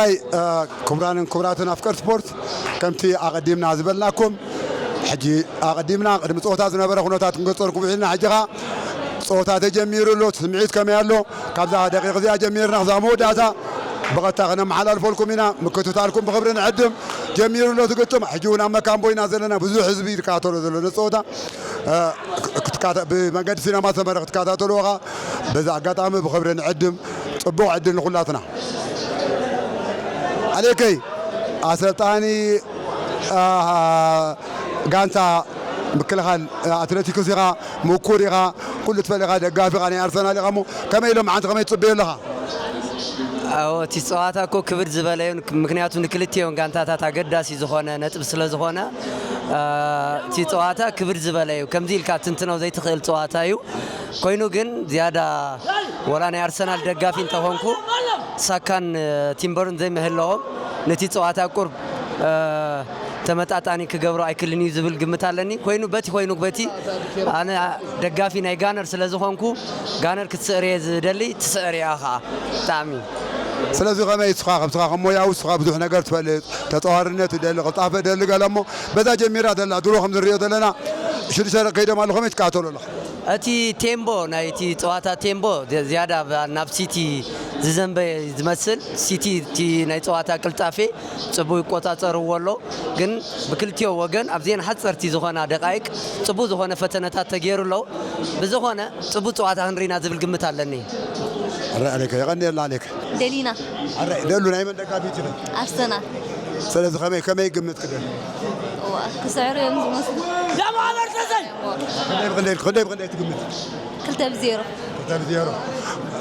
ኣይ፣ እ፣ ክቡራንን ክቡራትን ኣፍቀርቲ ስፖርት፣ ከምቲ ኣቐዲምና ዝበልናኩም፣ ሕጂ ኣቐዲምና ቅድሚ ጸወታ ዝነበረ ኩነታት ክንገልጸልኩም ውዒልና። ሕጂ ኸኣ ጸወታ ተጀሚሩ ኣሎ። እቲ ስምዒት ከመይ ኣሎ? ካብዛ ደቂቕ እዚኣ ጀሚርና ክሳብ መወዳእታ ብቐጥታ ከነመሓላልፈልኩም ኢና። ምክትታልኩም ብኽብሪ ንዕድም። ጀሚሩ ኣሎ እቲ ግጥም። ሕጂ እውን ኣብ መካምቦ ኢና ዘለና። ብዙሕ ህዝቢ ይከታተሎ ዘሎ ነቲ ጸወታ። እ፣ ክትከታ-፣ ብመንገዲ ሲነማ ሰመረ ክትከታተልዎ ኸኣ በዚ ኣጋጣሚ ብኽብሪ ንዕድም። ጽቡቕ ዕድል ንኹላትና። ኣሌከይ፣ ኣሰልጣኒ፣ አ፣ ጋንታ ምክልኻል ኣትሌቲክስ ኢኻ፣ ምኩር ኢኻ፣ ኩሉ ትፈልጥ ኢኻ፣ ደጋፊ ኢኻ ናይ ኣርሰናል ኢኻ እሞ ከመይ ኢሎም መዓንቲ ከመይ ትጽበዮ ኣለኻ? ኣዎ፣ እቲ ጸዋታ እኮ ክብድ ዝበለ እዩ። ምክንያቱ ንክልቲኦም ጋንታታት ኣገዳሲ ዝኾነ ነጥብ ስለ ዝኾነ፣ አ፣ እቲ ጸዋታ ክብድ ዝበለ እዩ። ከምዚ ኢልካ ትንትኖ ዘይትኽእል ጸዋታ እዩ። ኮይኑ ግን ዝያዳ ወላ ናይ ኣርሰናል ደጋፊ እንተኾንኩ ሳካን፣ እ፣ ቲምበርን ዘይምህላዎም ነቲ ጸዋታ ቁርብ፣ እ፣ ተመጣጣኒ ክገብሮ ኣይክልን እዩ ዝብል ግምት ኣለኒ። ኮይኑ በቲ ኮይኑ በቲ ኣነ ደጋፊ ናይ ጋነር ስለ ዝኾንኩ ጋነር ክትስዕር እየ ዝደሊ፣ ትስዕር እያ ኸዓ ብጣዕሚ። ስለዚ ከመይ እስኻ፣ ከም እስኻ ከም ሞያዊ እስኻ ብዙሕ ነገር ትፈልጥ፣ ተጻዋርነት ትደሊ፣ ቅልጣፈ ትደሊ ገለ እሞ በዛ ጀሚራ ዘላ ድሮ ከም ዝሪኦ ዘለና ሽዱሽተ ደቂ ከይዶም ኣለዉ፣ ከመይ ትከታተሎ ኣለኻ? እቲ ቴምቦ ናይ እቲ ጸዋታ ቴምቦ ዝ-፣ ዝያዳ ብ-፣ ናብ ሲቲ ዝዘንበ ዝመስል። ሲቲ እቲ ናይ ጸዋታ ቅልጣፌ ጽቡቅ ይቆጻጸርዎ ኣሎ፣ ግን ብክልቲኦ ወገን ኣብዘን ሓጸርቲ ዝኾና ደቃይቅ ጽቡቅ ዝኾነ ፈተነታት ተገይሩ ኣሎ። ብዝኾነ ጽቡቅ ጸዋታ ክንሪና ዝብል ግምት ኣለኒ። ኣረ ኣሌከ፣ የቐንየልና ኣሌከ። ደሊና። ኣረ ደሉ ናይ መን ደጋፊት ኢኺ? ኣርሰናል። ስለዚ ከመይ፣ ከመይ ግምት ክደሊ? እዋ፣ ክስዕሩ እዮም ዝመስሉ። ክንደይ ብክንደይ፣ ክንደይ ብክንደይ ትግምት? ክልተ ብዜሮ። ክልተ ብዜሮ።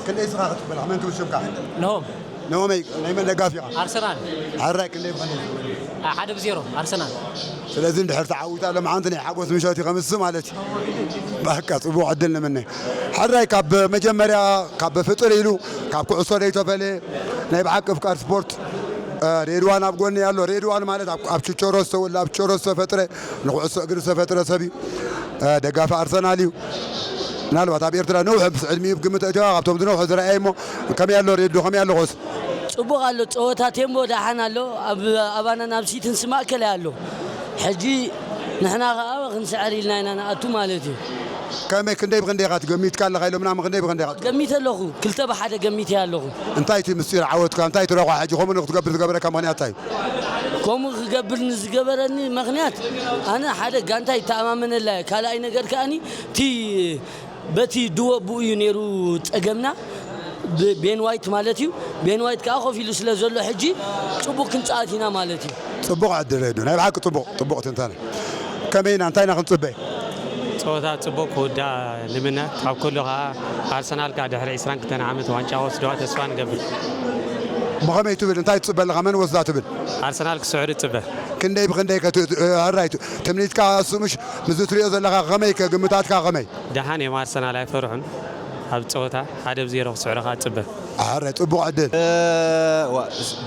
ክንደይ ስኻ ክትበላ? መን ክብል ሽምካ? ነሆም። ነሆመይ፣ ናይ መን ደጋፊ ኢኻ? ኣርሰናል። ሕራይ ክንደይ ብክንደይ? አ፣ ሓደ ብዜሮ ኣርሰናል። ስለዚ እንድሕር ተዓዊታ ለምዓንቲ ናይ ሓጎስ ምሸት እዩ ከምስ ማለት እዩ። በቃ ጽቡቕ ዕድል ንምነ። ሕራይ ካብ መጀመርያ ካብ ፍጥር ኢሉ ካብ ኩዕሶ ዘይተፈለየ ናይ ብሓቂ ፍቃድ ስፖርት፣ እ፣ ሬድዋን ኣብ ጎኒ ኣሎ። ሬድዋን ማለት ኣብ፣ ኣብ ችቾሮ ዝተወልደ፣ ኣብ ችቾሮ ዝተፈጥረ፣ ንኩዕሶ እግሪ ዝተፈጥረ ሰብ እዩ። እ፣ ደጋፊ ኣርሰናል እዩ። ምናልባት ኣብ ኤርትራ ነውሕ ምስ ዕድሚኡ ብግምት እቲዋ ካብቶም ዝነውሑ ዝረኣየ እሞ ከመይ ኣሎ ሬድዮ፣ ከመይ ኣሎ ኮስ? ጽቡቕ ኣሎ። ጸወታ ቴምቦ ደሓን ኣሎ። ኣብ ኣባና ናብ ሲትን ስማእከል ኣሎ። ሕጂ ንሕና ኸኣ ክንስዕር ኢልና ኢና ንኣቱ ማለት እዩ። ከመይ ክንደይ ብክንደይ ኢኻ ትገሚትካ ኣለኻ ኢሎምና፣ እሞ ክንደይ ብክንደይ ኢኻ ትገ- ገሚተ ኣለኹ። ክልተ ብሓደ ገሚተ ኣለኹ። እንታይ እቲ ምስጢር ዓወትካ? እንታይ እቲ ረብሓ ሕጂ ከምኡ ንክትገብር ዝገበረካ ምኽንያት እንታይ እዩ? ከምኡ ክገብር ንዝገበረኒ ምኽንያት ኣነ ሓደ ጋንታ ይተኣማመነላ እየ። ካልኣይ ነገር ከኣኒ እቲ በቲ ድወ ብኡ እዩ ነይሩ ጸገምና፣ ብ-፣ ቤን ዋይት ማለት እዩ። ቤን ዋይት ከኣ ኮፍ ኢሉ ስለ ዘሎ ሕጂ ጽቡቕ ክንጻወት ኢና ማለት እዩ። ጽቡቕ ዕድል ሬድዮ። ናይ ብሓቂ ጽቡቕ፣ ጽቡቕ ትንታነ። ከመይ ኢና? እንታይ ኢና ክንጽበ? ጸወታ ጽቡቕ ክውዳእ ንምነ። ካብ ኩሉ ከኣ ኣርሰናል ከኣ ድሕሪ ዕስራን ክልተን ዓመት ዋንጫ ወስድዋ ተስፋ ንገብር። ብኸመይ ትብል? እንታይ ትጽበ ኣለኻ? መን ወስዳ ትብል? ኣርሰናል ክስዕሩ እጽበ። ክንደይ ብኽንደይ ከት-፣ ሕራይ ት-፣ ትምኒትካ እሱ ምሽ፣ ምስዚ ትሪኦ ዘለኻ ከመይ ከ፣ ግምታትካ ከመይ? ደሓን እዮም ኣርሰናል ኣይፈርሑን። ኣብ ጸወታ ሓደ ብ ዜሮ ክስዕሩ ከኣ እጽበ። ኣረ ጽቡቕ ዕድል። እ፣ ዋ፣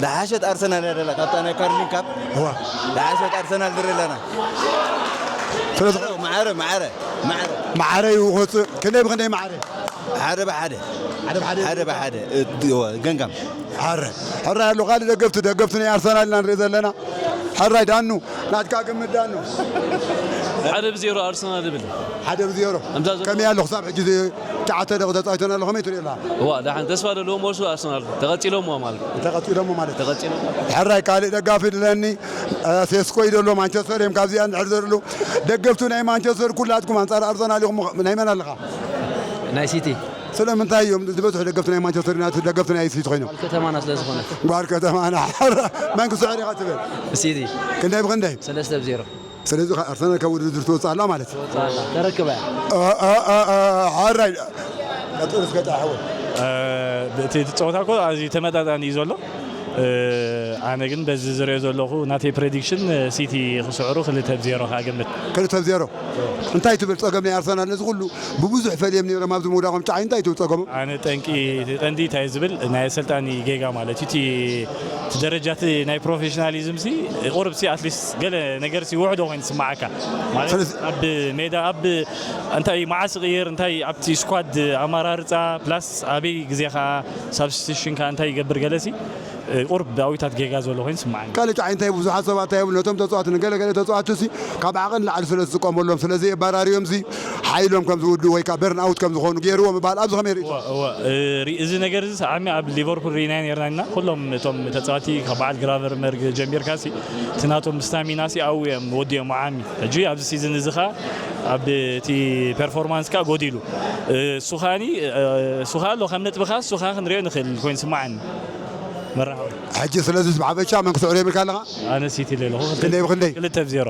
ዝሓሸት ኣርሰናል እያ ደላ ካብታ ናይ ካርሊን ካፕ። እዋ። ዝሓሸት ኣርሰናል ንርኢ ኣለና። ስለዚ ማዕረ፣ ማዕረ፣ ማዕረ፣ ማዕረ። ማዕረ እዩ ክወጽእ። ክንደይ ብክንደይ ማዕረ? ሓደ ብሓደ። ሓደ ብሓደ። ሓደ ብሓደ። እ፣ ድ-፣ ዋ፣ ገንጋም። ኣረ፣ ሕራይ ኣሎ ካልእ ደገፍቲ፣ ደገፍቲ ናይ ኣርሰናል ኢና ንርኢ ዘለና። ሕራይ ዳኑ፣ ናትካ ግምት ዳኑ። ሓደ ብዜሮ ኣርሰናል ይብል። ሓደ ብዜሮ። ከምዛ ዘሎ ከመይ ኣሎ ክሳብ ሕጂ ዚ-፣ ትሽዓተ ደቂ ተጻዊቶን ኣሎ፣ ከመይ ትሪኦ ኣለኻ? እዋ፣ ደሓን ተስፋ ዘለዎም ወርሱ ኣርሰናል ተቐጺሎምዎ ማለት። ተቐጺሎምዎ ማለት። ተቐጺሎም። ሕራይ ካልእ ደጋፊ ድለኒ፣ እ፣ ሴስኮ እዩ ዘሎ፣ ማንቸስተር እዮም ካብዚኣ እንድሕር ዘርሉ። ደገፍቱ ናይ ማንቸስተር ኩላትኩም ኣንጻር ኣርሰናል ኢኹም፣ ናይ መን ኣለኻ? ናይ ሲቲ። ስለምንታይ እዮም ዝበዝሑ ደገፍቲ ናይ ማንቸስተር ዩናይትድ ደገፍቲ ናይ ሲቲ ኮይኖም? ጓል ከተማና ስለ ዝኾነ። ጓል ከተማና። መን ክስዕር ኢኻ ትብል? ሲቲ። ክንደይ ብክንደይ? ሰለስተ ብ ዜሮ። ስለዚ ከ-፣ ኣርሰናል ካብ ውድድር ትወጽእ ኣላ ማለት እዩ። ትወጽእ ኣላ። ተረክባ እያ። እ፣ እ፣ እ፣ እ፣ ሓራይ። ቀጥል እስከ ጣሕወ። እ፣ እቲ ጸወታ እኮ ኣዝዩ ተመጣጣኒ እዩ ዘሎ። እ፣ ኣነ ግን በዚ ዝሪኦ ዘለኹ ናተይ ፕሬዲክሽን፣ እ፣ ሲቲ ክስዕሩ ክልተ ብ ዜሮ ከኣ ግምት። ክልተ ብ ዜሮ። እንታይ ትብል ጸገም ናይ ኣርሰናል ነዚ ኩሉ ብብዙሕ ፈልዮም ነይሮም ኣብዚ ምውዳቖም ጨዓይ እንታይ ትብል ጸገሞም? ኣነ ጠንቂ፣ ቀንዲ እንታይ ዝብል ናይ ኣሰልጣኒ ጌጋ ማለት እዩ። እቲ፣ እቲ ደረጃ እቲ ናይ ፕሮፌሽናሊዝም ሲ ቁሩብ ሲ ኣትሊስት ገለ ነገር ሲ ውሕዶ ኮይኑ ዝስምዓካ። ማለት ስለዚ ኣብ ሜዳ ኣብ እንታይ መዓስ ይቕየር፣ እንታይ ኣብቲ ስኳድ ኣመራርጻ ፕላስ ኣበይ ግዜ ከኣ ሳብስቲቱሽን ከኣ እንታይ ይገብር ገለ ሲ ቁርብ ብኣዊታት ጌጋ ዘሎ ኮይኑ ስምዓኒ። ካልእ ጫዒ እንታይ ብዙሓት ሰባት እንታይ ይብሉ ነቶም ተፃዋቲ ንገለ ገለ ተፃዋቲ ሲ ካብ ዓቐን ላዕሊ ስለ ዝጥቀመሎም ስለ ዘየባራርዮም ሲ ሓይሎም ከም ዝውድኡ ወይ ከዓ በርን ኣውት ከም ዝኾኑ ገይርዎ ምባል ኣብዚ ከመይ ርእቶ? እወ፣ እወ፣ እ፣ ሪ- እዚ ነገር እዚ ዓሚ ኣብ ሊቨርፑል ርኢናዮ ነርና ኢና። ኩሎም እቶም ተፃዋቲ ካብ በዓል ግራቨንበርግ ጀሚርካ ሲ እቲ ናቶም ስታሚና ሲ ኣብኡ እዮም ወዲኦም ዓሚ። ሕጂ ኣብዚ ሲዝን እዚ ከዓ ኣብ እቲ ፐርፎርማንስ ከዓ ጎዲሉ። እ፣ እሱ ከዓኒ፣ እ፣ እሱ ከዓ ኣሎ ከም ነጥቢ ከዓ እሱ ከዓ ክንሪኦ ንኽእል ኮይኑ ስምዓኒ። መራኸቢ። ሕጂ ስለዚ ብሓፈሻ መን ክስዕሮ የብልካ ኣለኻ? ኣነ ሲቲ ኢለ ኣለኹ። ክንደይ ብክንደይ? ክልተ ብ ዜሮ።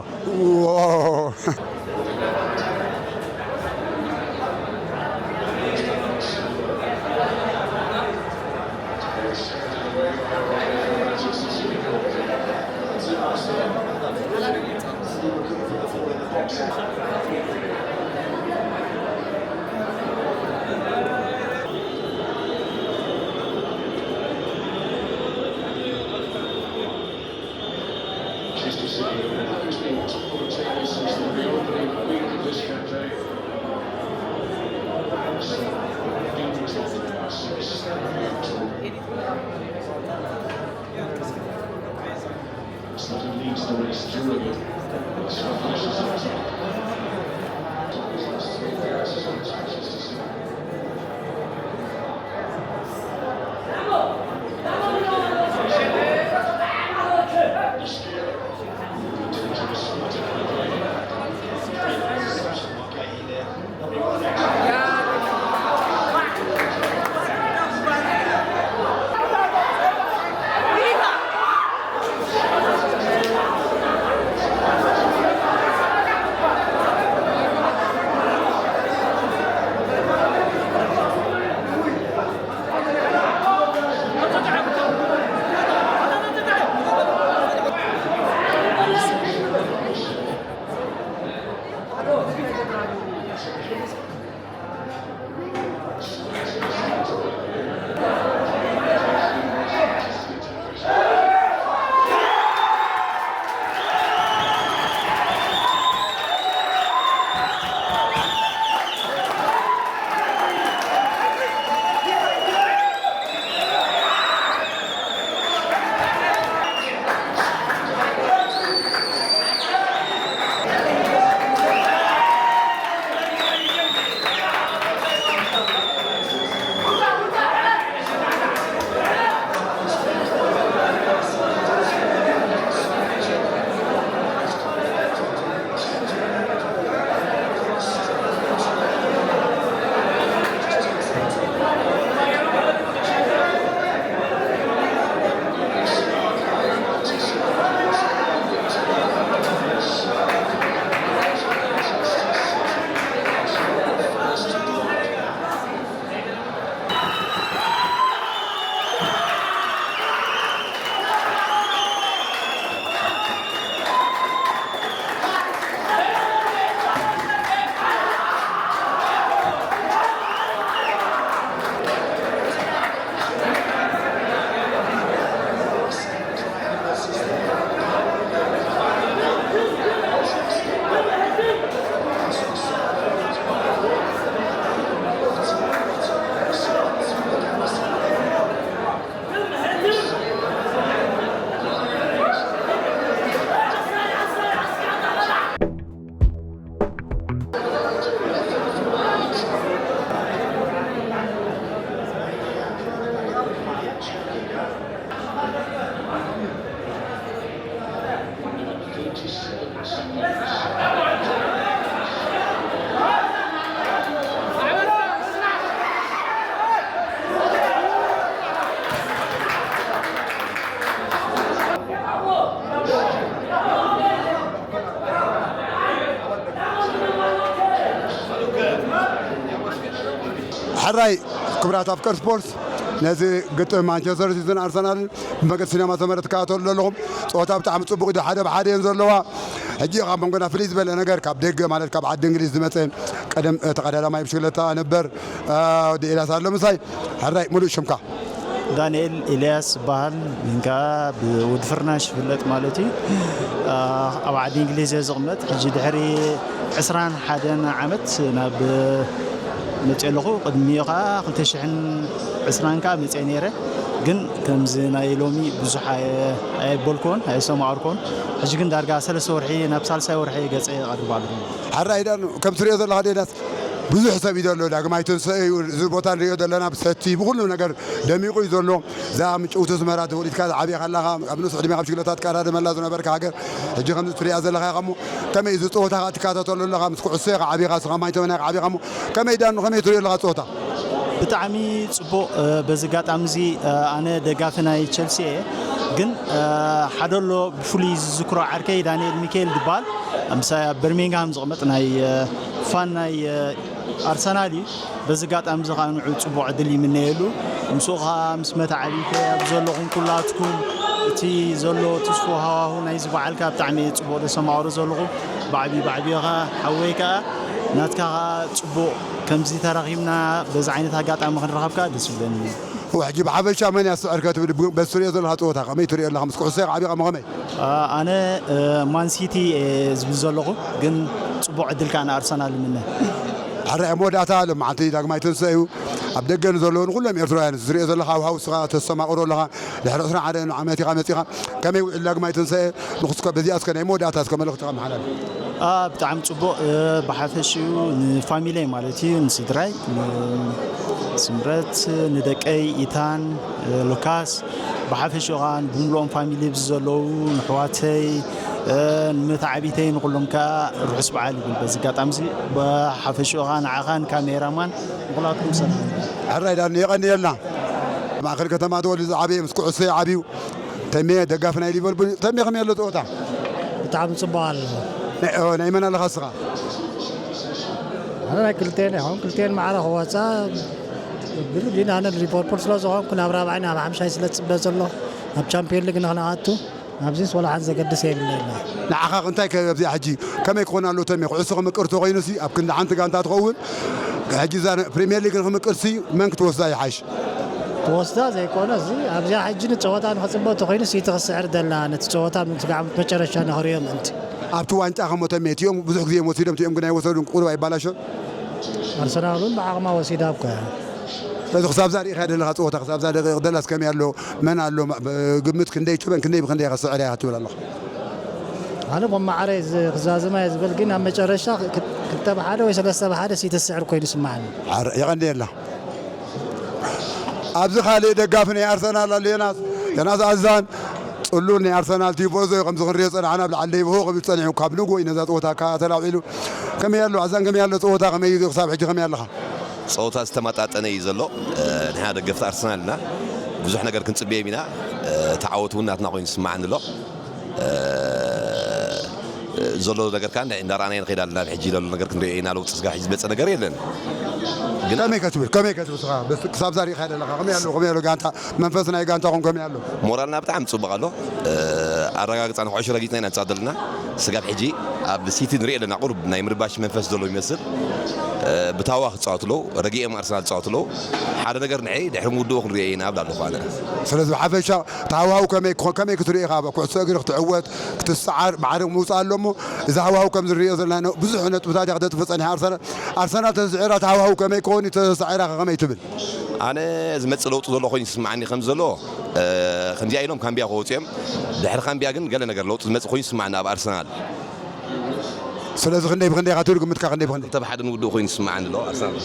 ሕራይ ክቡራት ኣፍቀር ስፖርት ነዚ ግጥም ማንቸስተር ሲቲን ኣርሰናልን ብመንገዲ ሲነማ ሰመረ ትከታተሉ ዘለኹም። ፀወታ ብጣዕሚ ፅቡቕ እዩ። ሓደ ብሓደ እየን ዘለዋ። ሕጂ ካብ መንጎና ፍልይ ዝበለ ነገር ካብ ደገ ማለት ካብ ዓዲ እንግሊዝ ዝመፀ ቀደም ተቐዳዳማይ ብሽክለታ ነበር ወዲ ኤልያስ ኣሎ ምሳይ። ሕራይ ሙሉእ ሽምካ? ዳንኤል ኢልያስ ይበሃል። ግን ከዓ ብወዲ ፍርናሽ ይፍለጥ ማለት እዩ። ኣብ ዓዲ እንግሊዝ እየ ዝቕመጥ። ሕጂ ድሕሪ ዕስራን ሓደን ዓመት ናብ መፅእ ኣለኹ። ቅድሚኡ ከዓ ክልተ ሽሕን ዕስራን ከዓ መፅእ ነይረ። ግን ከምዚ ናይ ሎሚ ብዙሕ ኣየ-፣ ኣየበልኩዎን ኣየሰማዕርኩዎን። ሕጂ ግን ዳርጋ ሰለስተ ወርሒ ናብ ሳልሳይ ወርሒ ገጸ ይቐርብ ኣሎ። ሓራይ ዳን፣ ከም ትሪኦ ዘለኻ ዴናስ ብዙሕ ሰብ እዩ ዘሎ። ዳግማይ ትንሳኤ እዩ። እዚ ቦታ ንሪኦ ዘለና ብሰቲ ብኩሉ ነገር ደሚቑ እዩ ዘሎ። እዛ ምጭውቲ ኣስመራ ተወሊድካ ዝዓብኻ ኣለኻ፣ ኣብ ንእስ ዕድሜ ካብ ሽግለታት ትቀዳደመላ ዝነበርካ ሃገር፣ ሕጂ ከምዚ ትሪኣ ዘለኻ ኢኻ እሞ፣ ከመይ እዚ ጸወታ ከኣ ትከታተሎ ኣለኻ? ምስ ኩዕሶ ኢኻ ዓቢኻ፣ ንስኻ ማይ ተመና ኢኻ ዓቢኻ እሞ፣ ከመይ ዳኑ፣ ከመይ ትሪኦ ኣለኻ ጸወታ? ብጣዕሚ ጽቡቕ። እ፣ በዚ ኣጋጣሚ እዚ፣ እ፣ ኣነ ደጋፊ ናይ ቸልሲ እየ፣ ግን፣ እ፣ ሓደ ኣሎ ብፍሉይ ዝዝክሮ ዓርከይ ዳንኤል ሚካኤል ዝበሃል፣ ምሳይ ኣብ በርሚንግሃም ዝቕመጥ ናይ፣ እ፣ ፋን ናይ፣ እ፣ ኣርሰናል እዩ። በዚ ኣጋጣሚ እዚ ኸኣ ንዑ ጽቡቕ ዕድል ይምነየሉ። ምስኡ ኸኣ ምስ መተዓቢተይ ኣብ ዘለኹም ኩላትኩም እቲ ዘሎ ትስፎ ሃዋሁ ናይዚ በዓል ከኣ ብጣዕሚ ጽቡቕ ደሰማቕሮ ዘለኹ። ብዓቢ ብዓቢ ኸኣ ሓወይ ከኣ ናትካ ኸኣ ጽቡቕ ከምዚ ተራኺብና በዚ ዓይነት ኣጋጣሚ ክንራኸብ ከኣ ደስ ይብለኒ። ሕጂ ብሓፈሻ መን እያ ዝስዕር ከ ትብል? በዚ ትሪኦ ዘለኻ ጸወታ ከመይ ትሪኦ ኣለኻ? ምስ ኩዕሶ ኢኻ ዓቢኻ እሞ ከመይ? ኣነ ማን ሲቲ እየ ዝብል ዘለኹ፣ ግን ጽቡቕ ዕድል ከኣ ንኣርሰናል እምነ። ሕራይ ኣብ መወዳእታ ሎማዓንቲ ዳግማይ ትንሳኤ እዩ። ኣብ ደገ ንዘለዉ ንኹሎም ኤርትራውያን ዝሪኦ ዘለኻ ሃዋሁ ንስኻ ተስተማቕሮ ኣለኻ። ድሕሪ ዕስራን ሓደን ዓመት ኢኻ መጺኻ። ከመይ ውዒሉ ዳግማይ ትንሳኤ? ንኹስከ በዚኣ እስከ ናይ መወዳእታ እስከ መልእኽትኻ ኣመሓላልፍ። ኣ፣ ብጣዕሚ ጽቡቕ። እ፣ ብሓፈሽኡ ንፋሚለይ ማለት እዩ፣ ንስድራይ፣ ንስምረት፣ ንደቀይ ኢታን፣ እ፣ ሉካስ፣ ብሓፈሽኡ ኸኣ ብምልኦም ፋሚሊ ኣብዚ ዘለዉ ንሕዋተይ፣ እ፣ ንመተዓቢተይ ንኹሎም ከኣ ርሑስ በዓል ይብል። በዚ ኣጋጣሚ እዚ ብሓፈሽኡ ኸኣ ንዓኻ ንካሜራማን ንኹላትኩም ሰላም። ሕራይ ዳኒ የቐንየልና። ማእከል ከተማ ተወሊዱ ዝዓበየ ምስ ኩዕሶ እዩ ዓብዩ። ተሜ ደጋፊ ናይ ሊቨርፑል። ተሜ ከመይ ኣሎ ጸወታ? ብጣዕሚ ጽቡቕ ኣሎ። ናይ ኦ፣ ናይ መን ኣለኻ እስኻ? ኣነ ናይ ክልቴን ይኸውን ክልቴን ማዕረ ክወጻ ብሉ ግን ኣነ ሊቨርፑል ስለ ዝኾንኩ ናብ ራብዓይ ናብ ሓምሻይ ስለ ዝጽበ ዘሎ ኣብ ቻምፒዮን ሊግ ንኽንኣቱ ኣብዚስ ወላ ሓንቲ ዘገድስ የብለና። ንዓኻ እንታይ ከ ኣብዚኣ ሕጂ ከመይ ክኾን ኣሎ ተሜ? ኩዕሶ ክምቅር ተኾይኑሲ ኣብ ክንዲ ሓንቲ ጋንታ ትኸውን፣ ሕጂ እዛ ፕሪምየር ሊግ ንክምቅርሲ መን ክትወስዳ ይሓይሽ? ተወስዳ ዘይኮነ እዚ ኣብዚኣ ሕጂ ንፀወታ ንክፅበ ተኮይኑ ሲቲ ክስዕር ደላ ነቲ ፀወታ ምትጋዕ መጨረሻ ንክሪኦ ምእንቲ ኣብቲ ዋንጫ ከሞ ተሜ እቲኦም ብዙሕ ግዜ እዮም ወሲዶም እቲኦም ግን ኣይወሰዱን ቁሩብ ኣይባላሾን ኣርሰናል እውን ብዓቕማ ወሲዳ እኮ እያ ስለዚ ክሳብ እዛ ርኢኻ ደለኻ ፀወታ ክሳብ እዛ ደቂቕ ደላስ ከመይ ኣሎ መን ኣሎ ግምት ክንደይ ትበን ክንደይ ብክንደይ ከስዕር እያ ክትብል ኣለኻ ኣነ ብ ማዕረ ክዛዝማ እየ ዝብል ግን ኣብ መጨረሻ ክልተ ብሓደ ወይ ሰለስተ ብሓደ ሲቲ ዝስዕር ኮይኑ ይስምዓኒ። የቐንየላ። ኣብዚ ካልእ ደጋፊ ናይ ኣርሰናል ኣሎ ዮናስ ዮናስ ኣዛን ጽሉል ናይ ኣርሰናል ቲፎዞ እዩ ከምዚ ክንሪኦ ጸናሕና ኣብ ላዕሊ ደይብሆ ክብል ጸኒሑ ካብ ንግሆ እዩ ነዛ ጸወታ ከኣ ተላዒሉ ከመይ ኣሎ ኣዛን ከመይ ኣሎ ጸወታ ከመይ እዩ ክሳብ ሕጂ ከመይ ኣለኻ ጸወታ ዝተመጣጠነ እዩ ዘሎ ንሕና ደገፍቲ ኣርሰናል ኢና ብዙሕ ነገር ክንጽበዮም ኢና እቲ ዓወት እውን ናትና ኮይኑ ዝስምዓኒ ኣሎ ዘሎ ነገር ከኣ እንዳረኣናዮ ንኸይድ ኣለና ሕጂ ዘሎ ነገር ክንሪኦ ኢና ለውጢ ስጋብ ሕጂ ዝመፀ ነገር የለን ግን ከመይ ከትብል ከመይ ከትብል ስኻ ክሳብ ዛሪእካ ዘለኻ ከመይ ኣሎ ከመይ ኣሎ ጋንታ መንፈስ ናይ ጋንታኹም ከመይ ኣሎ ሞራልና ብጣዕሚ ፅቡቅ ኣሎ ኣረጋግፃ ንኩዕሾ ረጊፅና ኢና ንፃወት ዘለና ስጋብ ሕጂ ኣብ ሲቲ ንሪኦ ኣለና ቁሩብ ናይ ምርባሽ መንፈስ ዘሎ ይመስል ብታዋ ክፃወት ኣለዉ ረጊኦም ኣርሰናል ዝፃወት ኣለዉ ሓደ ነገር ንዐይ ድሕሪ ምውድኡ ክንሪኦ ኢና ብላ ኣለኹ ኣነ ስለዚ ብሓፈሻ እቲ ሃዋህው ከመይ ክኾን ከመይ ክትርኢ ኢኻ ኣብ ኩዕሶ እግሪ ክትዕወት ክትሰዓር ማዕረ ምውፃእ ኣሎ እሞ እዚ ሃዋህው ከም ዝንሪኦ ዘለና ብዙሕ ነጥብታት እያ ክተጥፍእ ፀኒሓ ኣርሰናል ኣርሰናል ተስዒራ እቲ ሃዋህው ከመይ ክኾን እዩ ተሳዒራ ከ ከመይ ትብል ኣነ ዝመፅእ ለውጢ ዘሎ ኮይኑ ይስምዓኒ ከም ዘሎ ከምዚኣ ኢሎም ካምቢያ ክወፁ እዮም ድሕሪ ካምቢያ ግን ገለ ነገር ለውጢ ዝመፅእ ኮይኑ ይስምዓኒ ኣብ ኣርሰናል ስለዚ ክንደይ ብክንደይ ኢኻ ትብል ግምትካ ክንደይ ብክንደይ ክልተ ብሓደ ንውድኡ ኮይኑ ይስምዓኒ ኣሎ ኣርሰናል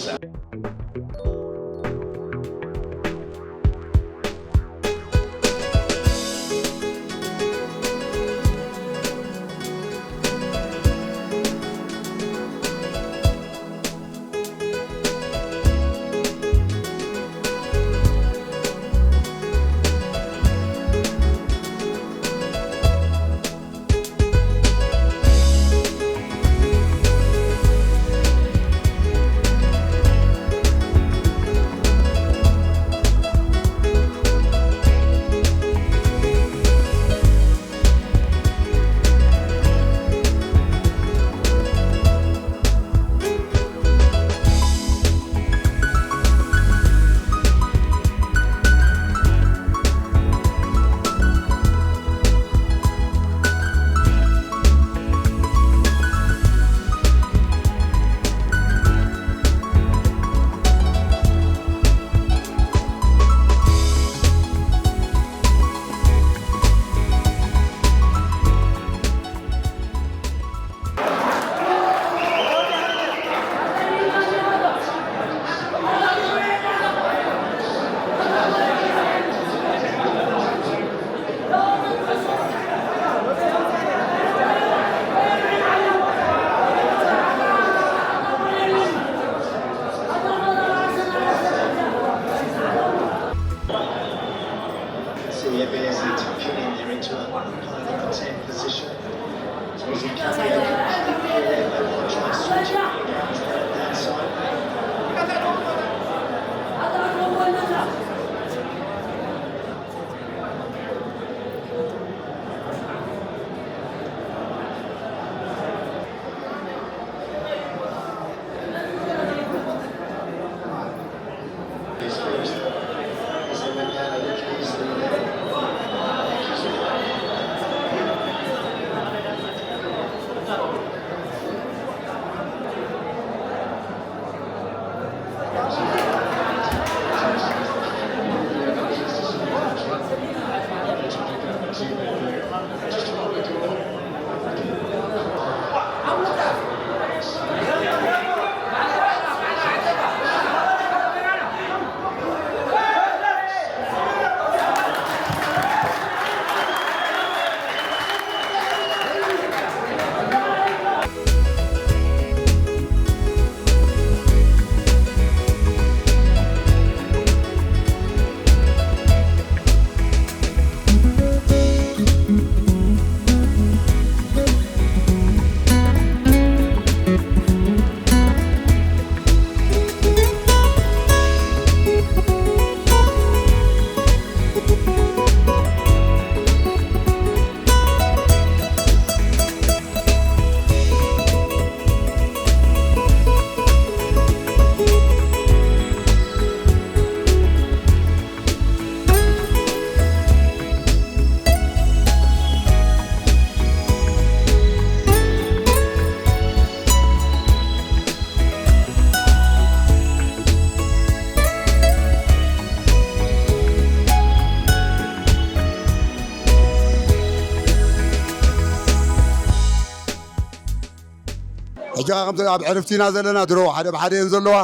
ሕጂ ኸዓ ከምቲ ኣብ ዕርፍቲ ኢና ዘለና፣ ድሮ ሓደ ብሓደ እየን ዘለዋ።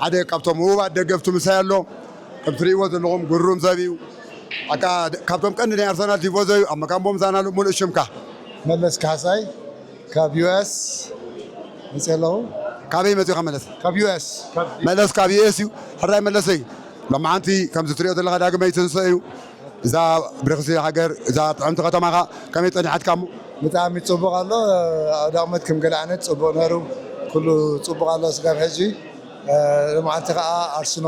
ሓደ ካብቶም ህቡባት ደገፍቲ ምሳይ ኣሎ። ከም ትርእይዎ ዘለኹም ግሩም ሰብ እዩ። ኣካ ካብቶም ቀንዲ ናይ ኣርሰናል ቲፎዞ እዩ። ኣብ መካምቦ ምሳና ኣሎ። ሙሉእ ሽምካ? መለስ ካሕሳይ ካብ ዩ ኤስ መፅእ ኣለኹ። ካበይ መፂኻ መለስ? ካብ ዩ ኤስ። መለስ ካብ ዩ ኤስ እዩ። ሕራይ መለሰይ፣ ሎማዓንቲ ከምዚ ትሪኦ ዘለኻ ዳግመ ይትንስእ እዩ። እዛ ብርኽቲ ሃገር፣ እዛ ጥዕምቲ ከተማኻ ከመይ ጸኒሓትካ እሞ? ብጣዕሚ ጽቡቕ ኣሎ። ኣውደ ዓመት ከም ገለ ዓይነት ጽቡቕ ነይሩ። ኩሉ ጽቡቕ ኣሎ ስጋብ ሕጂ። እ፣ ሎማዓንቲ ከኣ ኣርሰኖ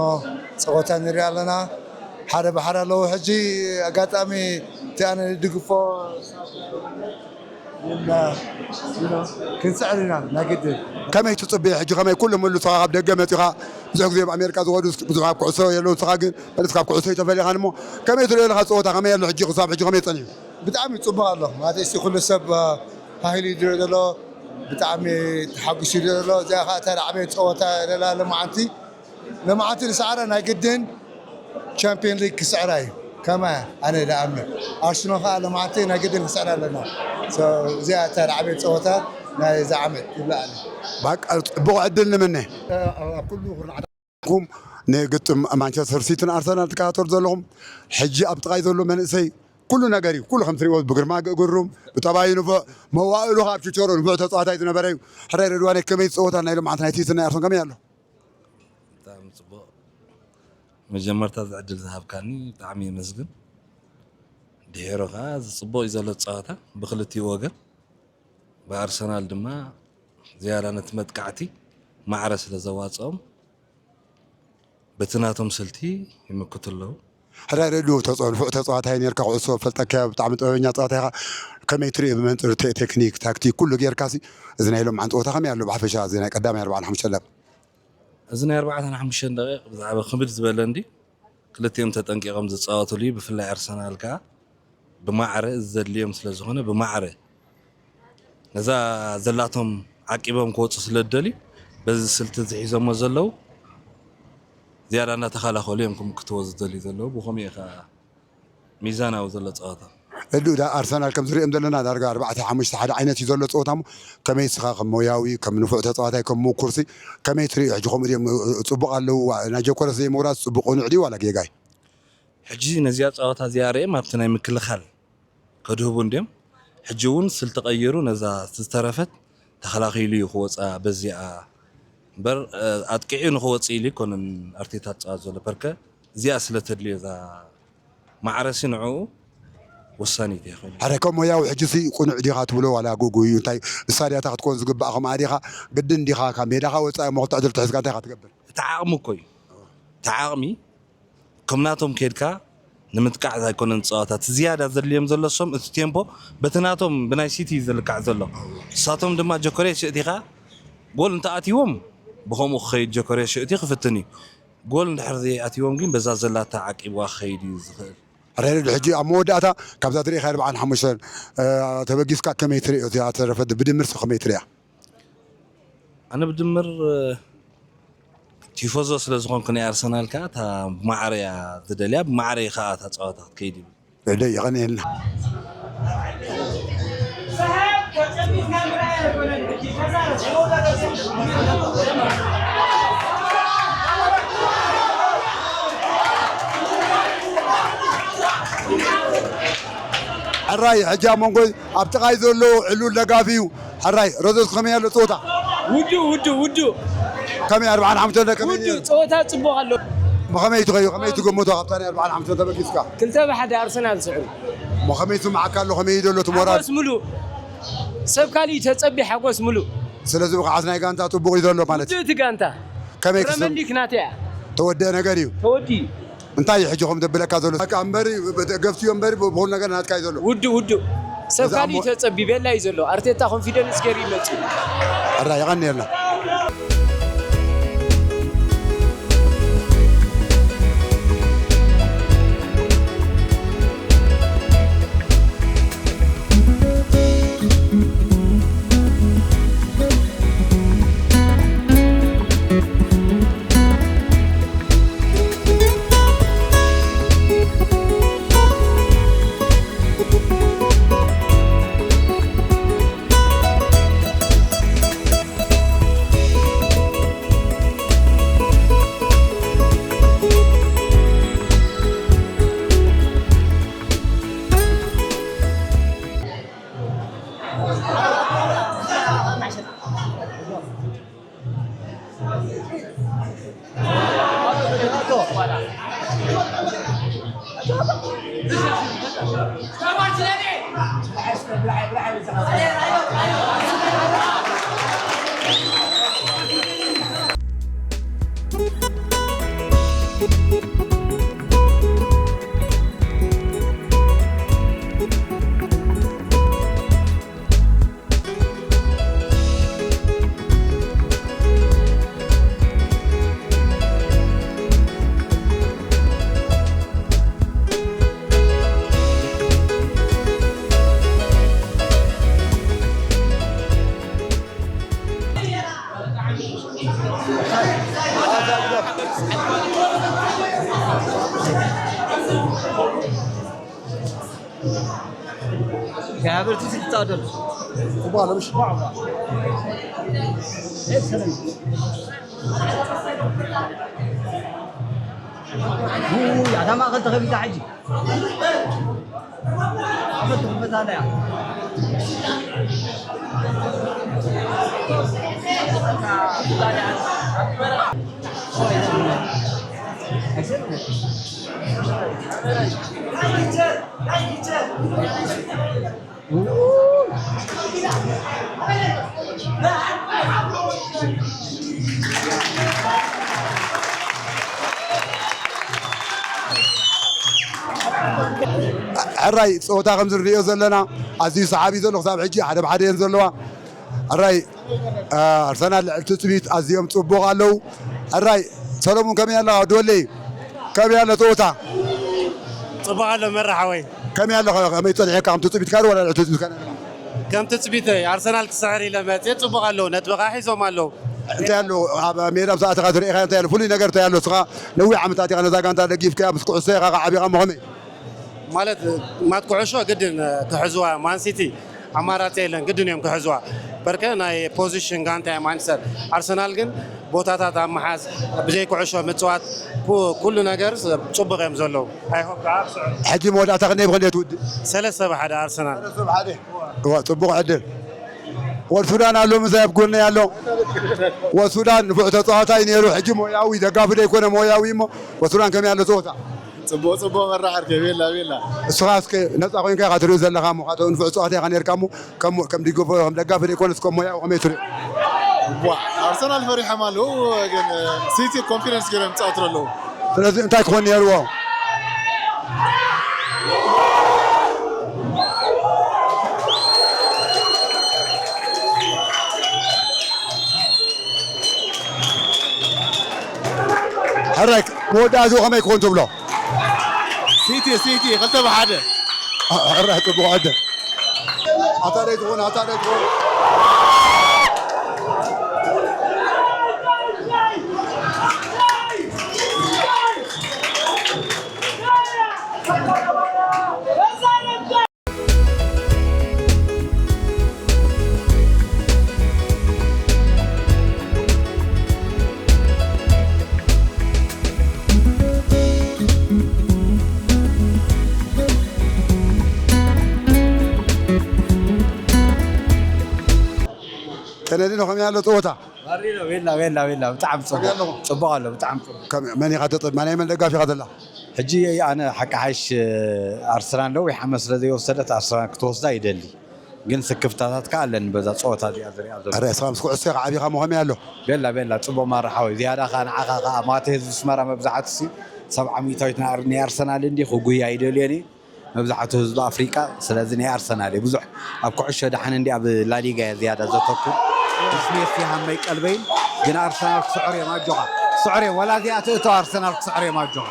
ጸወታ ንርኢ ኣለና። ሓደ ብሓደ ኣለዉ። ሕጂ ኣጋጣሚ እቲ ኣነ ዝድግፎ ክንስዕር ኢና ናይ ግድን። ከመይ ትጽበዮ ሕጂ? ከመይ ኩሉ ምሉ ንስኻ ካብ ደገ መጺኻ? ብዙሕ ግዜ ኣብ ኣሜሪካ ዝኸዱ ብዙሕ ኣብ ኩዕሶ የለውን። ንስኻ ግን መለስ ካብ ኩዕሶ ኣይተፈሊኻን እሞ ከመይ ትርእዮ ኣለኻ ጸወታ? ከመይ ኣሎ ሕጂ? ክሳብ ሕጂ ከመይ ጸኒሑ? ብጣዕሚ ጽቡቕ ኣሎ ማለት፣ እስቲ ኩሉ ሰብ፣ እ፣ ሃሂሉ እዩ ዝርኢ ዘሎ። ብጣዕሚ ተሓጒሱ እዩ ዘሎ። እዚኣ ኸኣ እታ ዝዓበየት ጸወታ ለላ ሎማዓንቲ። ሎማዓንቲ ንስዕራ ናይ ግድን ቻምፒዮን ሊግ ክስዕራ እዩ። ከማያ ኣነ ዝኣምን። ኣርሰናል ኸኣ ሎማዓንቲ ናይ ግድን ክስዕራ ኣለና። ሶ፣ እዚኣ እታ ዝዓበየት ጸወታ ናይዛ ዓመት ይብላ ኣነ። ባቃ፣ ጽቡቕ ዕድል ንምነ። ኣብ ኩሉ ኩርናዕ ኩም ንግጥም ማንቸስተር ሲቲን ኣርሰናል ትከታተሉ ዘለኹም፣ ሕጂ ኣብ ጥቓይ ዘሎ መንእሰይ ኩሉ ነገር እዩ። ኩሉ ከም ትሪእዎ ብግርማ ግሩም፣ ብጠባዩ ንፉዕ፣ መዋእሉ ኸዓ ኣብ ችቸሮ ንፉዕ ተጻዋታይ ዝነበረ እዩ። ሕራይ ረድዋነይ፣ ከመይ ጸወታ ናይ ሎማዓንቲ ናይ ሲቲን ናይ ኣርሰናል ከመይ ኣሎ? ብጣዕሚ ጽቡቕ። መጀመርታ እዚ ዕድል ዝሃብካኒ ብጣዕሚ የመስግን። ድሒሩ ኸዓ እዚ ጽቡቕ እዩ ዘሎ ጸወታ ብኽልቲኡ ወገን። ብኣርሰናል ድማ ዝያዳ ነቲ መጥቃዕቲ ማዕረ ስለ ዘዋጽኦም በቲ ናቶም ስልቲ ይምክቱ ኣለዉ። ሕራይ ረድኡ ተጸ-፣ ንፉዕ ተጻዋታይ ኔርካ፣ ኩዕሶ ፈልጠካዮ፣ ብጣዕሚ ጥበበኛ ተጻዋታይ ኢኻ። ከመይ ትርእዮ ብመንጽር ቴ-፣ ቴክኒክ፣ ታክቲክ ኩሉ ጌርካሲ፣ እዚ ናይ ሎማዓንቲ ጸወታ ከመይ ኣሎ ብሓፈሻ፣ እዚ ናይ ቀዳማይ ኣርባዓን ሓሙሽተን ደቂቕ? እዚ ናይ ኣርባዕተን ሓሙሽተን ደቂቕ ብዛዕባ ክብድ ዝበለ እንድዩ። ክልቲኦም ተጠንቂቖም ዝጻወቱሉ እዩ። ብፍላይ ኣርሰናል ከኣ ብማዕረ እዚ ዘድልዮም ስለ ዝኾነ፣ ብማዕረ ነዛ ዘላቶም ዓቂቦም ክወጹ ስለ ዝደልዩ፣ በዚ ስልቲ እዚ ሒዞሞ ዘለዉ፣ ዝያዳ እናተኸላኸሉ እዮም ክምክትዎ ዝደልዩ ዘለዉ። ብኸምኡ እዩ ከኣ ሚዛናዊ ዘሎ ጸወታ። እዱ ዳ ኣርሰናል ከም ዝሪኦም ዘለና ዳርጋ ኣርባዕተ ሓሙሽተ ሓደ ዓይነት እዩ ዘሎ ጸወታ እሞ፣ ከመይ እስኻ ከም ሞያዊ፣ ከም ንፉዕ ተጻዋታይ፣ ከም ምኩርሲ ከመይ ትሪኦ? ሕጂ ከምኡ ድዮም ጽቡቕ ኣለዉ? ናይ ጆከረስ ዘይምውራስ ጽቡቕ ቅኑዕ ድዩ ዋላ ጌጋ እዩ? ሕጂ ነዚኣ ጸወታ እዚኣ ርኤም ኣብቲ ናይ ምክልኻል ከድህቡ እንድዮም። ሕጂ እውን ስልቲ ቀይሩ ነዛ ዝተረፈት ተኸላኺሉ እዩ ክወጻ በዚኣ እምበር፣ እ፣ ኣጥቂዑ ንኽወጽእ ኢሉ ኣይኮነን ኣርቴታ ዝጻወት ዘሎ። ፐርከ እዚኣ ስለ ተድልዮ እዛ ማዕረሲ ንዕኡ ወሳኒት እያ ኮይና። ሕረ ከም ሞያዊ ሕጂ ሲ ቁኑዕ ዲኻ ትብሎ ዋላ ጉጉ እዩ እንታይ? ስታድያታ ክትኮን ዝግባእ ከምኣ ዲኻ? ግድን ዲኻ ካብ ሜዳኻ ወፃኢ እሞ ክልተ ዕድል ተሒዝካ እንታይ ኢኻ ትገብር? እቲ ዓቕሚ እኮ እዩ። እቲ ዓቕሚ ከም ናቶም ከይድካ ንምጥቃዕ ኣይኮነን ዝፃወታ። እቲ ዝያዳ ዘድልዮም ዘሎ እሶም እቲ ቴምፖ በቲ ናቶም ብናይ ሲቲ እዩ ዝልካዕ ዘሎ። ንሳቶም ድማ ጆኮሬስ የእቲኻ ጎል እንተኣትይዎም ብኸምኡ ክኸይድ ጆኮሬስ የእትዩ ክፍትን እዩ። ጎል እንድሕር ዘይኣትይዎም ግን በዛ ዘላታ ዓቂብዋ ክኸይድ እዩ ዝኽእል። ሕረ ርድ ሕጂ ኣብ መወዳእታ ካብዛ ትርኢኻ ኣርብዓን ሓሙሽተን ተበጊስካ ከመይ ትርእዮ እዚኣ ተረፈ ብድምር ከመይ ትርእያ? ኣነ ብድምር ቲፎዞ ስለ ዝኾንኩ ናይ ኣርሰናል ከኣ እታ ብማዕረ እያ ዝደልያ፣ ብማዕረ እዩ ከኣ እታ ጸወታ ክትከይድ ይብል። ደይ የቐንየልና። ሕራይ ሕጂ ኣብ መንጎ ኣብ ጥቓይ ዘሎ ዕሉል ደጋፊ እዩ። ሕራይ ረዘዝ ከመይ ኣሎ ጸወታ? ውዱእ ውዱእ ውዱእ ከመይ ኣርብዓን ሓሙሽተን ከመይ ውዱእ ነይሩ? ጸወታ ጽቡቕ ኣሎ። ብኸመይ ትኸዩ ከመይ ትገምቶ ካብታ ናይ ኣርብዓን ሓሙሽተን ተበጊስካ? ክልተ ብሓደ ኣርሰናል ስዕሩ። ብኸመይ ስምዓካ ኣሎ ከመይ እዩ ዘሎ እቲ ሞራል? ሓጎስ ምሉእ ሰብ ካሊእ ተጸቢ ሓጎስ ምሉእ። ስለዚ ብቕዓት ናይ ጋንታ ጽቡቕ እዩ ዘሎ ማለት እዩ። ውዱእ እቲ ጋንታ። ከመይ ክስም- ፕረመሊክ ናተይ እያ። ተወደአ ነገር እዩ። ተወዲኡ። እንታይ እዩ ሕጂ ከም ዘብለካ ዘሎ በቃ እምበሪ ገፍትዮ እምበሪ ብኩሉ ነገር ናትካ እዩ ዘሎ ውድእ ውድእ ሰብ እዛ ካሊእ እሞ- ተፀቢ ቤላ እዩ ዘሎ ኣርቴታ ኮንፊደንስ ገይሩ ይመፅእ ሕራ የቐንየልና Gabarti si tadal. Kuba almış. Hepsini. Uy, adam akıl takıp bir daha. ሕራይ ፀወታ ከም ዝንሪኦ ዘለና ኣዝዩ ሰሓቢ ዘሎ ክሳብ ሕጂ ሓደ ብሓደ እየን ዘለዋ። ሕራይ ኣርሰናል ልዕሊ ትፅቢት ኣዝዮም ፅቡቕ ኣለዉ። ሕራይ ሰለሙን ከመይ ኣለኻ ወዲ ወለይ? ከመይ ኣሎ ፀወታ? ፅቡቕ ኣሎ መራ ሓወይ። ከመይ ኣሎ ከመይ ፀኒሕካ ከም ትፅቢትካ ዶ ዋላ ልዕሊ ትፅቢትካ? ከም ትፅቢተይ ኣርሰናል ክስዕር ኢለ መፅየ ፅቡቕ ኣለዉ ነጥቢ ከዓ ሒዞም ኣለዉ። እንታይ ኣሎ ኣብ ሜዳ ምስ ኣተኻ ዝርኢኻ እንታይ ኣሎ ፍሉይ ነገር እንታይ ኣሎ እስኻ ነዊሕ ዓመታት ኢኻ ነዛ ጋንታ ደጊፍካ ምስ ኩዕሶ ኢኻ ዓቢኻ እሞ ከመይ? ማለት ማት ኩዕሾ ግድን ክሕዝዋ ማንሲቲ ኣማራፂ የለን ግድን እዮም ክሕዝዋ በርከ ናይ ፖዚሽን ጋንታ እዮም ማንቸስተር ኣርሰናል ግን ቦታታት ኣብ ምሓዝ ብዘይ ኩዕሾ ምፅዋት ኩሉ ነገር ፅቡቅ እዮም ዘለዉ ኣይሆፕ ከዓ ሕጂ መወዳእታ ክንደይ ብክንደይ ትውድእ ሰለስተ ብሓደ ኣርሰናል ፅቡቅ ዕድል ወድ ሱዳን ኣሎ ምሳይ ኣብ ጎነይ ኣሎ ወድ ሱዳን ንፉዕ ተፃዋታይ ነይሩ ሕጂ ሞያዊ ደጋፊ ደይኮነ ሞያዊ እሞ ወድ ሱዳን ከመይ ኣሎ ፀወታ ጽቡቕ፣ ጽቡቕ መራሕርኪ። ቤላ፣ ቤላ። እስኻ እስከ ነጻ ኮይንካ ኢኻ ትሪኦ ዘለኻ እሞ፣ ካብቶም ንፉዕ ጸዋታ ኢኻ ነርካ እሞ፣ ከም፣ ከም ዲጎ-፣ ከም ደጋፊ ዘይኮነስ ከም ሞያዊ ከመይ ትሪኦ? ዋ፣ ኣርሰናል ፈሪሖም ኣለዉ፣ ግን ሲቲ ኮንፊደንስ ገይሮም ይጻወቱ ኣለዉ። ስለዚ እንታይ ክኾን ነይርዎ? ሕራይ መወዳእትኡ ከመይ ክኾን ትብሎ? ሲቲ፣ ሲቲ፣ ክልተ ብሓደ። ሕራይ ጽቡቕ ዕድል። ኣታ ደይ ትኾን፣ ኣታ ደይ ትኾን። ከነዲ ነው ከመይ ኣሎ ጸወታ? ባሪኖ፣ ቤላ፣ ቤላ፣ ቤላ፣ ብጣዕሚ ጽቡቕ። ከመይ ኣለኹም? ጽቡቕ ኣሎ፣ ብጣዕሚ ጽቡቕ። ከመይ፣ መን ኢኻ ተጠ-፣ መን፣ ናይ መን ደጋፊ ኢኻ ዘላ? ሕጂ ኣነ ሓቂ ሓይሽ ኣርሰናል ነዊሕ ዓመት ስለ ዘይወሰደት ኣርሰናል ክትወስዳ ይደሊ። ግን ስክፍታታት ከኣ ኣለኒ በዛ ጸወታ እዚኣ ዝሪኣ ዘሎ። ኣረ፣ እስኻ ምስ ኩዕሶ ኢኻ ዓቢኻ እሞ ከመይ ኣሎ? ቤላ፣ ቤላ፣ ጽቡቕ ማራ ሓወይ። ዝያዳ ከኣ ንዓኻ ከኣ ማተ ህዝቢ ኣስመራ መብዛሕትኡ ሲ ሰብዓ ሚእታዊት ናይ ኣር-፣ ናይ ኣርሰናል እንዲ ክጉያ ይደልየኒ። መብዛሕትኡ ህዝቢ ኣፍሪቃ፣ ስለዚ ናይ ኣርሰናል እየ። ብዙሕ ኣብ ኩዕሾ ደሓን እንዲ ኣብ ላሊጋ እየ ዝያዳ ዘተኩር። ምስ ሜሲ ሃመይ ቀልበይን፣ ግን ኣርሰናል ክስዕር እዮም፣ ኣጆኻ። ክስዕር እዮም፣ ወላ እዚኣ ትእቶ ኣርሰናል ክስዕር እዮም፣ ኣጆኻ።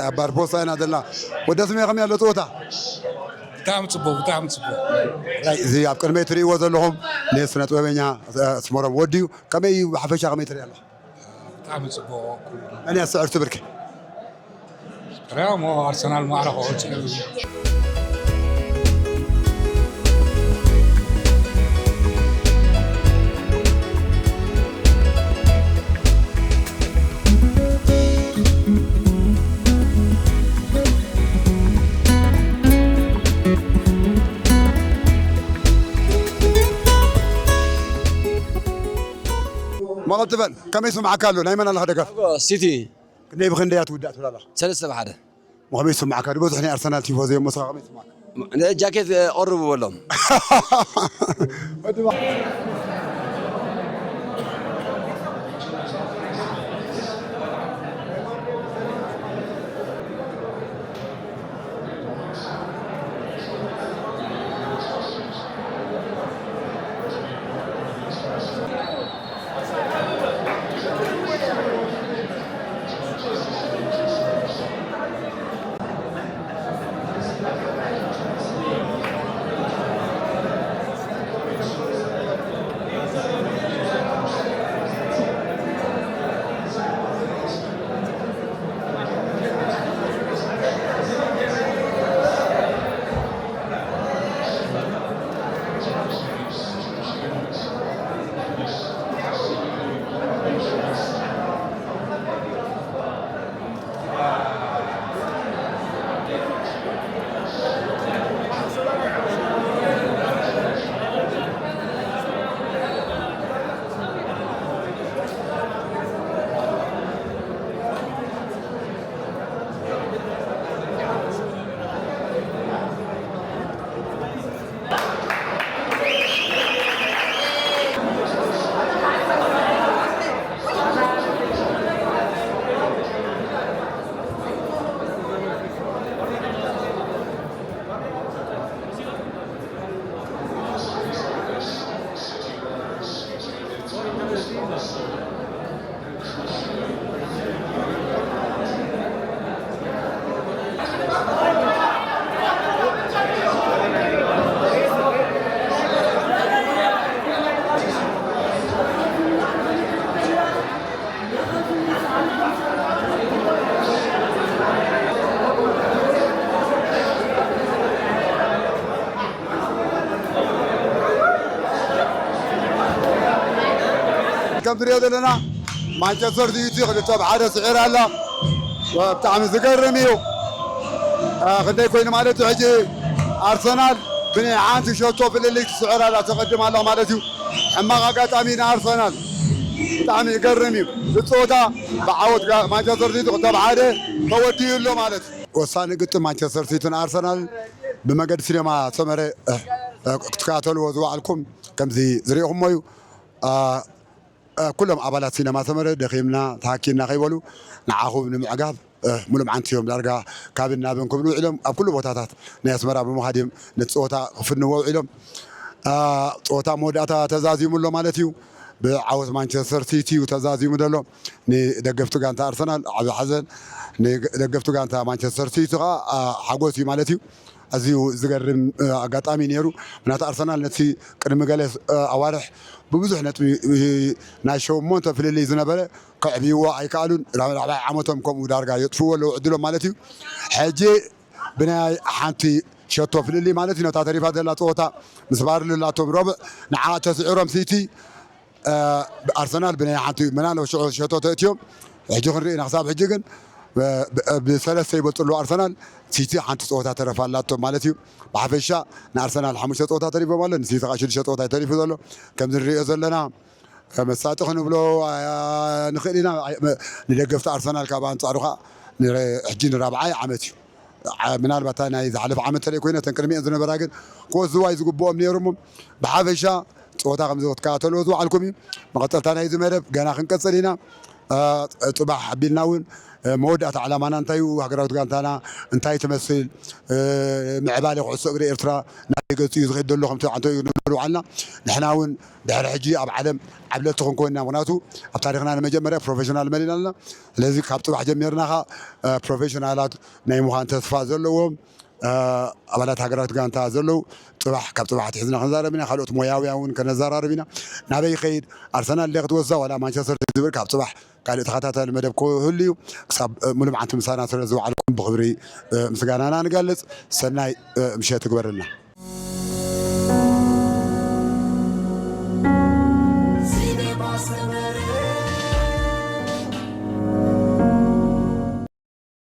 ኣብ ባርቦሳ ኢና ዘለና። ወዲ ስሜ ከመይ ኣሎ ጸወታ? ብጣዕሚ ጽቡቕ፣ ብጣዕሚ ጽቡቕ። ራይ፣ እዚ ኣብ ቅድመይ ትርእይዎ ዘለኹም ንስነ ጥበበኛ፣ እ፣ ኣስመሮም ወዲ እዩ። ከመይ እዩ ብሓፈሻ ከመይ ትርኢ ኣለኻ? ብጣዕሚ ጽቡቕ ኩሉ። መን እያ ትስዕር ትብልኪ? ሪያል ሞ ኣርሰናል ማዕረ ክወጽእ እዩ። መቐል ትበል፣ ከመይ ስምዓካ ኣሎ? ናይ መን ኣለኻ ደጋፊ? ሲቲ። ክንደይ ብክንደይ እያ ትውዳእ ትብል ኣለኻ? ሰለስተ ብሓደ። ወኸመይ ይስምዓካ? ዝበዝሑ ናይ ኣርሰናል ቲፎዞ እዮም፣ ንስኻ ከመይ ይስምዓካ? ጃኬት፣ እ፣ ቀርቡ በሎም። ከም ትሪኦ ዘለና ማንቸስተር ሲቲ ክልተ ብ ሓደ ስዒራ ኣላ። ብጣዕሚ ዝገርም እዩ። አ፣ ክንደይ ኮይኑ ማለት እዩ ሕጂ ኣርሰናል ብናይ ሓንቲ ሸቶ ፍልልይ ትስዕር ኣላ፣ ትቐድም ኣላ ማለት እዩ። ሕማቕ ኣጋጣሚ ንኣርሰናል። ብጣዕሚ ይገርም እዩ። እቲ ጸወታ ብዓወት ጋ-፣ ማንቸስተር ሲቲ ክልተ ብ ሓደ ተወዲኡ ኣሎ ማለት እዩ። ወሳኒ ግጥም ማንቸስተር ሲቲን ኣርሰናል ብመገዲ ሲኔማ ሰመረ፣ እ፣ እ፣ ክትከታተልዎ ዝወዓልኩም ከምዚ ዝሪእኹሞ እዩ። አ፣ እ፣ ኩሎም ኣባላት ሲነማ ሰመረ ደኺምና ተሃኪና ከይበሉ ንዓኹም ንምዕጋብ፣ እ፣ ሙሉእ መዓንቲ እዮም ዳርጋ ካብን ናብን ክብሉ ውዒሎም ኣብ ኩሉ ቦታታት ናይ ኣስመራ ብምኻድ እዮም ነቲ ጸወታ ክፍንዎ ውዒሎም። እ፣ ጸወታ መወዳእታ ተዛዚሙ ኣሎ ማለት እዩ። ብዓወት ማንቸስተር ሲቲ እዩ ተዛዚሙ ዘሎ። ንደገፍቲ ጋንታ ኣርሰናል ዓቢ ሓዘን፣ ንደገፍቲ ጋንታ ማንቸስተር ሲቲ ከኣ፣ እ፣ ሓጎስ እዩ ማለት እዩ። ኣዝዩ ዝገርም፣ እ፣ ኣጋጣሚ ነይሩ። ምክንያቱ ኣርሰናል ነቲ ቅድሚ ገለ፣ እ፣ ኣዋርሕ ብብዙሕ ነጥቢ፣ እ፣ ናይ ሸሞንተ ፍልልይ ዝነበረ ከዕብይዎ ኣይከኣሉን። ራብዓይ ዓመቶም ከምኡ ዳርጋ የጥፍዎ ኣለዉ ዕድሎም ማለት እዩ። ሕጂ ብናይ ሓንቲ ሸቶ ፍልልይ ማለት እዩ ነታ ተሪፋ ዘላ ጸወታ ምስ ባርሊ ላቶም ረቡዕ ንዓ ተስዒሮም ሲቲ እ፣ ኣርሰናል ብናይ ሓንቲ ምናልባት ሽዑ ሸቶ ተእትዮም። ሕጂ ክንርኢ ኢና። ክሳብ ሕጂ ግን፣ እ፣ ብ-፣ ብሰለስተ ይበልጹ ኣለዉ ኣርሰናል። ሲቲ ሓንቲ ጸወታ ተረፋ ኣላቶም ማለት እዩ። ብሓፈሻ ንኣርሰናል ሓሙሽተ ጸወታ ተሪፎም ኣሎ፣ ንሲቲ ከዓ ሽዱሽተ ጸወታ እዩ ተሪፉ ዘሎ። ከምዚ ንሪኦ ዘለና፣ እ፣ መሳጢ ክንብሎ፣ እ፣ ንኽእል ኢና። ኣይ-፣ መ-፣ ንደገፍቲ ኣርሰናል ካብ ኣንጻሩ ከዓ ንረ-፣ ሕጂ ንራብዓይ ዓመት እዩ። ዓ-፣ ምናልባት እታ ናይ ዝሓለፈ ዓመት ተለይ ኮይነ፣ እተን ቅድሚኤን ዝነበራ ግን ክወስድዋ እዩ ዝግብኦም ነይሩ። እሞ ብሓፈሻ ጸወታ ከምዚ ክትከታተልዎ ዝወዓልኩም እዩ። መቐጸልታ ናይዚ መደብ ገና ክንቀጽል ኢና። እ፣ ጽባሕ ኣቢልና እውን፣ እ፣ መወዳእታ ዕላማና እንታይ እዩ፣ ሃገራዊት ጋንታና እንታይ ትመስል፣ እ፣ ምዕባለ ኩዕሶ እግሪ ኤርትራ ናበይ ገጹ እዩ ዝኸይድ ዘሎ፣ ከምቲ ዓንቶ እዩ ንብሎ ውዓልና። ንሕና እውን ድሕሪ ሕጂ ኣብ ዓለም ዓብለልቲ ክንኮን ኢና። ምኽንያቱ ኣብ ታሪኽና ንመጀመርያ ፕሮፌሽናል መሊእና ኣለና። ስለዚ ካብ ጽባሕ ጀሚርና ኸኣ፣ እ፣ ፕሮፌሽናላት ናይ ምዃን ተስፋ ዘለዎም፣ እ፣ ኣባላት ሃገራዊት ጋንታ ዘለዉ ጽባሕ፣ ካብ ጽባሕ ኣትሒዝና ክንዛረብ ኢና። ካልኦት ሞያውያን እውን ከነዘራርብ ኢና። ናበይ ይኸይድ፣ ኣርሰናል ድያ ክትወስዳ ዋላ ማንቸስተር ሲቲ ዝብል ካብ ጽባሕ ካልእ ተኸታታሊ መደብ ክህሉ እዩ። ክሳብ፣ እ፣ ሙሉእ መዓልቲ ምሳና ስለ ዝወዓልኩም ብኽብሪ፣ እ፣ ምስጋናና ንገልጽ። ሰናይ፣ እ፣ ምሸት ይግበረልና።